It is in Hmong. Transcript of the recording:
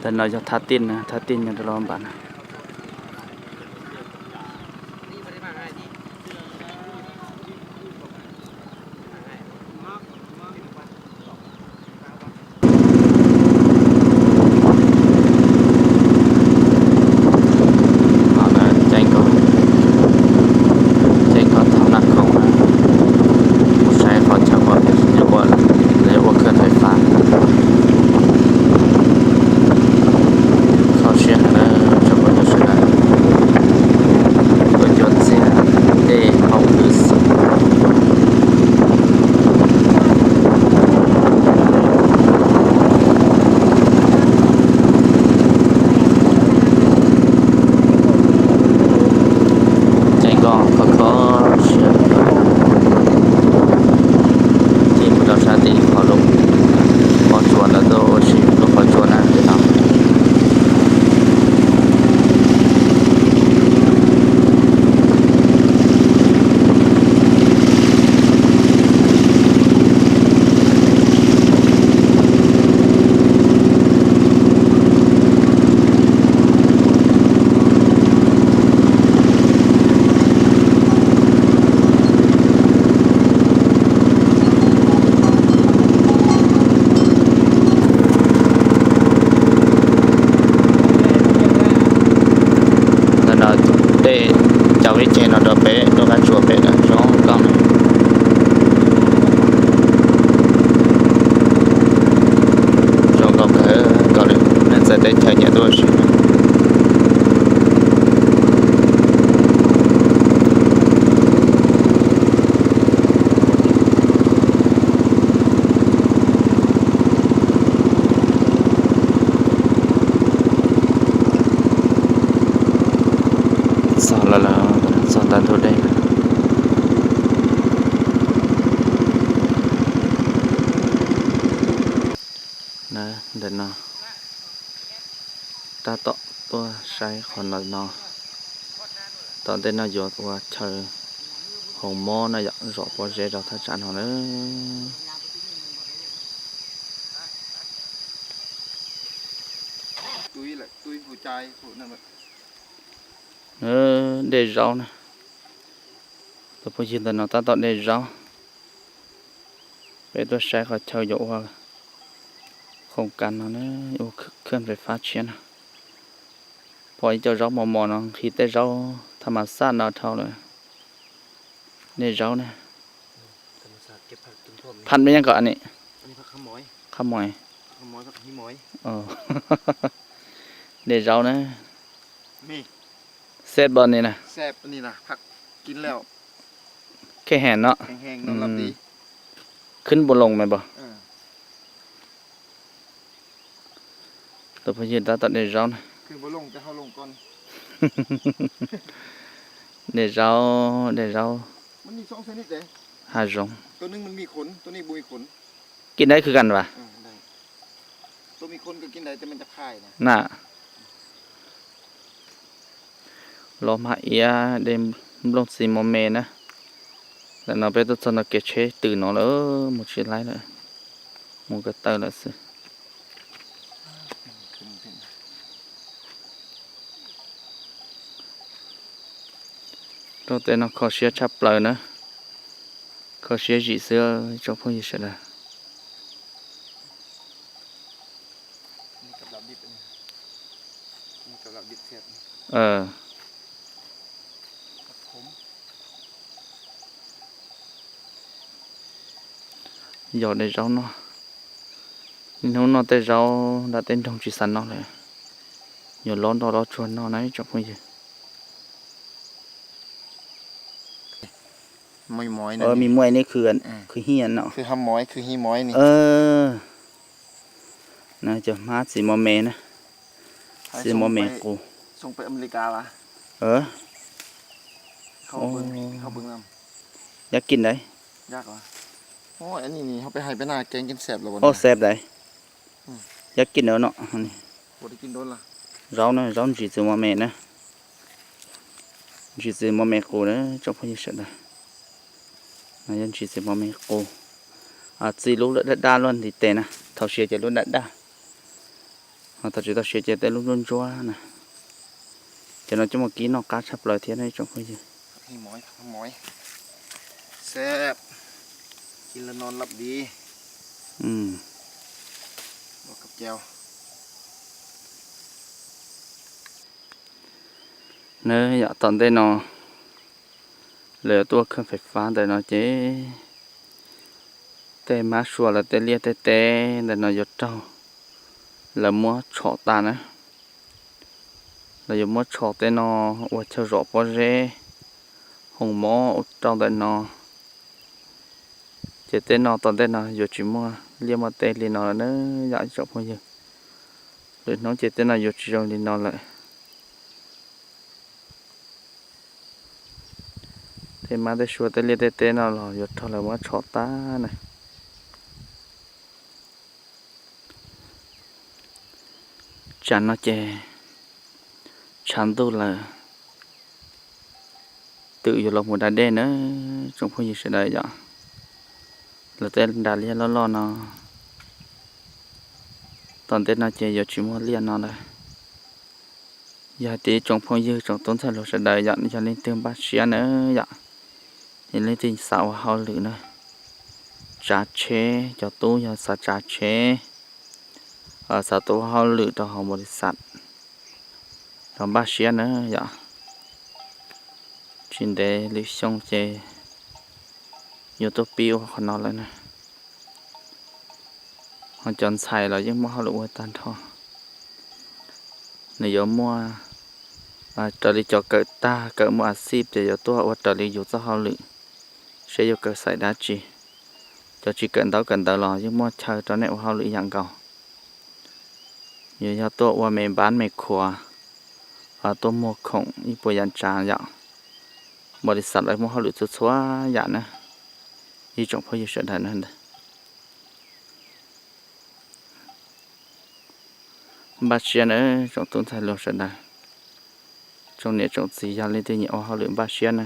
Ntawm no yog thaj tij na, thaj tij nyob rau lub npam na. Ceeb koj, ceeb koj thaum naj khoom na, mus saib qhov chaw uas yuav ua, yuav ua khawb fais fab. Kho siab heev na tsoom phooj ywg sawv daws, tuaj cuab txiag dej hauv kwv xwb. Ceeb koj kho kho siab, tig mus rau sab tim qhov lub qhov tsua ntawd tuaj ua si lub qhov tsua na tim no. Ntawm no dej cov ib ce no rau pem lub qab tsua pem na, zoo nkauj na. Zoo nkauj kawg nkaus li, neeg txawv teb chaws nyiam tuaj ua si. Txog lawm, txog nta ntug dej. Ntawm no tab tom tuaj saib qhov ntawm no, tom ntej no yuav ua chaw hoov mob na yom, zom pob zeb rau thaj tsam no na. Dej zaub na. Tus phooj ywg ntawm no tab tom dej zaub. Peb tuaj saib qhov chaw yuav ua khoom kas no na, ua khawb fais fab tshiab no. Pom ib co zaub mos mos no, nqhis tej zaub thas mas xaj no dhau lawm. Dej zaub na. Phaj me nyab kom ni. Qhab mois. Dej zaub na. Xeb bos ni na. Khej heem no. Khwb npua loos me npog. Tus phooj ywg tab tom dej zaub na. Dej zaub, dej zaub. Hav zoov. Kis ntawd khwv kas vas. Na. Los hmab iab dej nplooj txiv mos me na. Ntawm no peb tuaj txog ntawm kev tsheb twm no lawm, mus tsis laib lawm, mus ko taw lawm xwb. Rau tej no kho siab tshaj plaws na, kho siab zim xwb tsoom phooj ywg sawv daws. Yog dej zaub noj, niaj hnub noj tej zaub nram tej nroog tsis xav noj lawm, yuav lob nroj lob tsuag noj na tsoom phooj ywg. Me muaj ib ne khwv hiaj no. Na cov hmab txiv mos me na, txiv mos me qus. Yog kis ntawd. Xeb ntawd. Yog kis ntawd no. Zaub na, zaub ntsis txiv mos me na. Ntsis txiv mos me qus na tsoom phooj ywg sawv daws. No yog ntsis txiv mos me qus. Txi lub lawm daj daj luaj ntiv tes na, thaum siav ces lub daj daj. Tau tsis tau siav ces tej lub ntsuab ntsuab na, ces no coj mus kib noj qab tshaj plaws thiab ib tsoom phooj ywg. Na yom, tom ntej no lawv yuav tuaj kheej fais fab ntawm no ces tej mab sua lawv tej liaj tej teb ntawm no yuav raug lawv muab tshom tas na. Lawv yuav muab tshom tej no ua chaw zom pob zeb, hoo mob ua rau ntawm no. Ces tej no tom ntej no yuav tsis muaj liaj muaj teb li no lawm na yom ib tsoom phooj ywg. Lwm hnub ces tej no yuav tsis zoo li no lawm. Tej mab tej sua tej liaj tej teb no los yuav raug lawv muab tshom tag na. Tsam no ces tshav ntuj lawm, twm yuav los mus da dej na tsoom phooj ywg sawv daws yom. Lawv tej nra liaj loj loj no, tom ntej no ces yuav tsis muaj liaj no lawm. Yog hais tias ib tsoom phooj ywg tsoom tub ntxhais hluas sawv daws yog leej twg npaj siab na yom, yog leej twg xav ua hauj lwm na, tsav tsheb, cov tub yog xav tsav tsheb, xav tuaj ua hauj lwm rau hauv npaus lis xas los npaj siab na yom. Tsis ntev lwm xyoo ces yuav tuaj pib ua qhov no lawm na. Ho cov ntxhais los yeej muaj hauj lwm ua tag nrho. Nws yuav muaj raws li cov kawm tag kawm muaj a xij ces yuav tuaj ua raws li yus txoj hauj lwm, seb yus kawm xaim dab tsi. Cov tsis kawm ntaub kawm ntawv los yeej muaj chaw rau nej ua hauj lwm ib yam nkaus. Yus yog tuaj ua me npab me khuav, tuaj muag khoom ib puas yam tsav yom. Npaus lis xas lawv muaj hauj lwm txhua txhua yam na ib tsoom phooj ywg sawv daws na. Npaj siab na tsoom tub ntxhais hluas sawv daws, tsoom niam tsoom txiv yog leej twg nyiam ua hauj lwm npaj siab na.